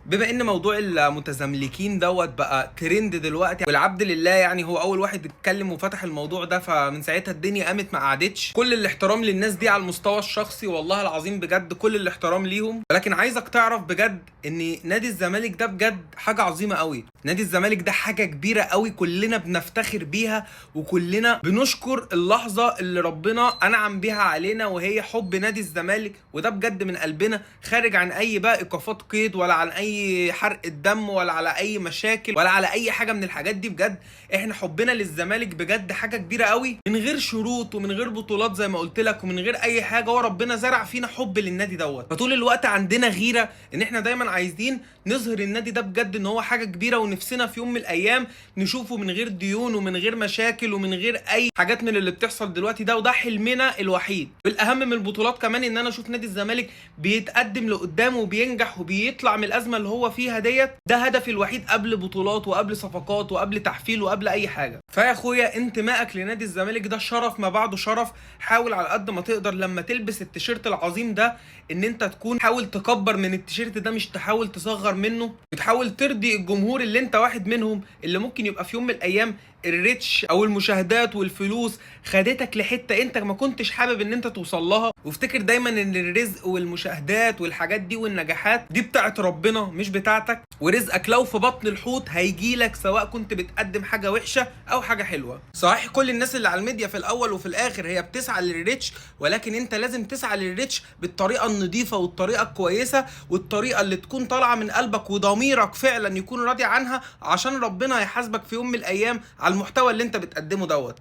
بما ان موضوع المتزملكين دوت بقى ترند دلوقتي، والعبد لله يعني هو اول واحد اتكلم وفتح الموضوع ده، فمن ساعتها الدنيا قامت ما قعدتش. كل الاحترام للناس دي على المستوى الشخصي، والله العظيم بجد كل الاحترام ليهم، ولكن عايزك تعرف بجد ان نادي الزمالك ده بجد حاجة عظيمة قوي. نادي الزمالك ده حاجة كبيرة قوي، كلنا بنفتخر بيها وكلنا بنشكر اللحظة اللي ربنا انعم بيها علينا، وهي حب نادي الزمالك. وده بجد من قلبنا، خارج عن اي بقى ايقافات قيد، ولا عن اي حرق الدم، ولا على اي مشاكل، ولا على اي حاجة من الحاجات دي. بجد احنا حبنا للزمالك بجد حاجة كبيرة قوي، من غير شروط ومن غير بطولات زي ما قلت لك، ومن غير اي حاجة. هو ربنا زرع فينا حب للنادي دوت، فطول الوقت عندنا غيره ان احنا دايما عايزين نظهر النادي ده بجد ان هو حاجة كبيرة، ونفسنا في يوم من الايام نشوفه من غير ديون ومن غير مشاكل ومن غير اي حاجات من اللي بتحصل دلوقتي ده. وده حلمنا الوحيد. والاهم من البطولات كمان ان انا اشوف نادي الزمالك بيتقدم لقدام وبينجح وبيطلع من الازمة اللي هو فيها ديت. ده هدفي الوحيد قبل بطولات وقبل صفقات وقبل تحفيل وقبل اي حاجة. فيا اخويا انتمائك لنادي الزمالك ده شرف ما بعده شرف. حاول على قد ما تقدر لما تلبس التيشيرت العظيم ده ان انت تكون حاول تكبر من التيشيرت ده، مش تحاول تصغر منه، وتحاول ترضي الجمهور اللي انت واحد منهم، اللي ممكن يبقى في يوم من الايام ال reach او المشاهدات والفلوس خدتك لحته انت ما كنتش حابب ان انت توصل لها. وافتكر دايما ان الرزق والمشاهدات والحاجات دي والنجاحات دي بتاعت ربنا مش بتاعتك، ورزقك لو في بطن الحوت هيجيلك سواء كنت بتقدم حاجة وحشة او حاجة حلوة. صحيح كل الناس اللي على الميديا في الاول وفي الاخر هي بتسعى لل reach، ولكن انت لازم تسعى لل reach بالطريقة النظيفة والطريقة الكويسة والطريقة اللي تكون طالعه من قلبك وضميرك فعلا يكون راضي عنها، عشان ربنا هيحاسبك في يوم من الايام على المحتوى اللي انت بتقدمه دوت.